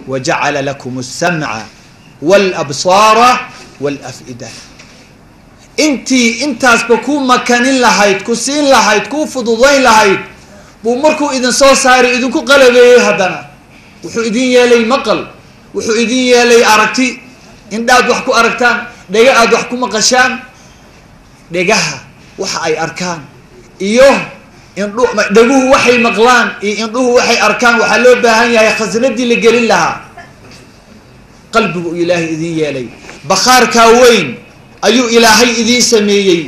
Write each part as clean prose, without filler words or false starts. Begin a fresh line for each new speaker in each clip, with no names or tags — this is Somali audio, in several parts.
Wajacala lakum alsamca walabsaara walaf'ida. Intii intaasba ku makanin lahayd, ku siin lahayd, ku fududayn lahayd, buu markuu idin soo saaray idinku qalabeeyey. Haddana wuxuu idin yeelay maqal, wuxuu idin yeelay aragti, indhaad wax ku aragtaan, dhega aad wax ku maqashaan. Dhegaha waxa ay arkaan iyo indhu dheguhu waxay maqlaan iyo indhuhu waxay arkaan, waxaa loo baahan yahay khasnadii la gelin lahaa. Qalbigu Ilaahay idin yeelay, bakhaarkaa weyn ayuu Ilaahay idiin sameeyey,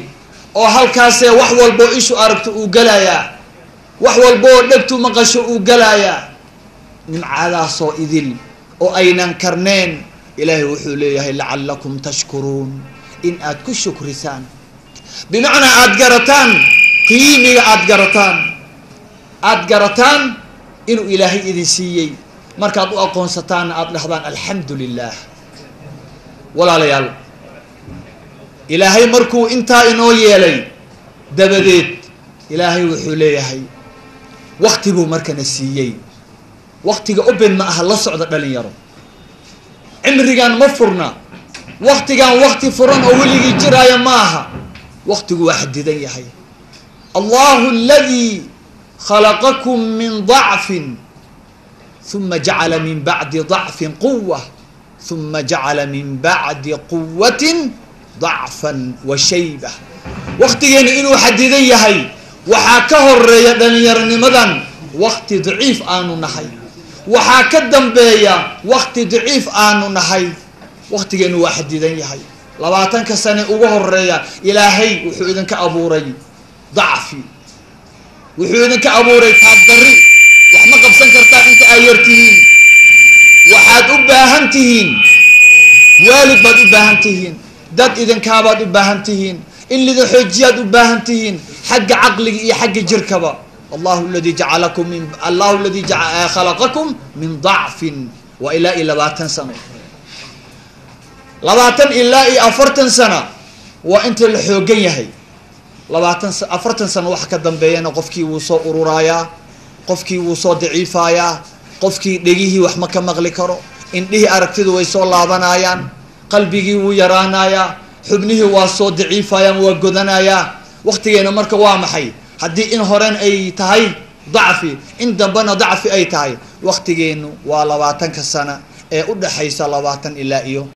oo halkaasee wax walboo ishu aragto uu gelayaa, wax walboo dhegtu maqasho uu gelayaa. Nimcadaasoo idil oo aynan karneen, Ilaahay wuxuu leeyahay lacalakum tashkuruun, in aad ku shukrisaan, bimacnaa aada garataan qiimiga, aada garataan, aada garataan inuu Ilaahay idin siiyey. Markaad u aqoonsataanna aada dhahdaan alxamdu lilah. Walaalayaal, Ilaahay markuu intaa inoo yeelay dabadeed, Ilaahay wuxuu leeyahay wakti buu markana siiyey. Waktiga open ma aha, la socda dhalinyaro, cimrigan ma furna. Waktigan wakti furan oo weligii jiraayo ma aha, waktigu waa xadidan yahay. Allahu aladi khalaqakum min dacfin uma jacala min bacdi dacfin quwa uma jacala min bacdi quwatin dacfan wa shayba. Waktigeenu inuu xadidan yahay waxaa ka horeeya dhalinyaronnimadan wakti daciif aanu nahay, waxaa ka dambeeya wakti daciif aanu nahay. Waktigeenu waa xadidan yahay. 20-ka sane ugu horeeya Ilaahay wuxuu idinka abuuray dacfi, wuxuu idinka abuuray taabdarri, wax ma qabsan kartaa inta aad yar tihiin. Waxaad u baahan tihiin waalid baad u baahan tihiin, dad idinkaabaad u baahan tihiin, in lidin xoojiyaad u baahan tihiin, xagga caqliga iyo xagga jirkaba. Allahu aladi jacalakum min Allahu aladi khalaqakum min dacfin, waa ilaa iyo 20 sano, 20 ilaa iyo 40 sano waa inta la xoogan yahay. 20, 40 sano waxa ka dambeeyana qofkii wuu soo ururaayaa, qofkii wuu soo daciifayaa, qofkii dhegihii wax ma ka maqli karo, indhihii aragtidu way soo laabanayaan, qalbigii wuu yaraanayaa, xubnihii waa soo daciifayaan, waa godanayaa. Waktigeena marka waa maxay? Haddii in horen ay tahay dacfi, in dambena dacfi ay tahay, waktigeenu waa 20-ka sana ee u dhexaysa 20 ilaa iyo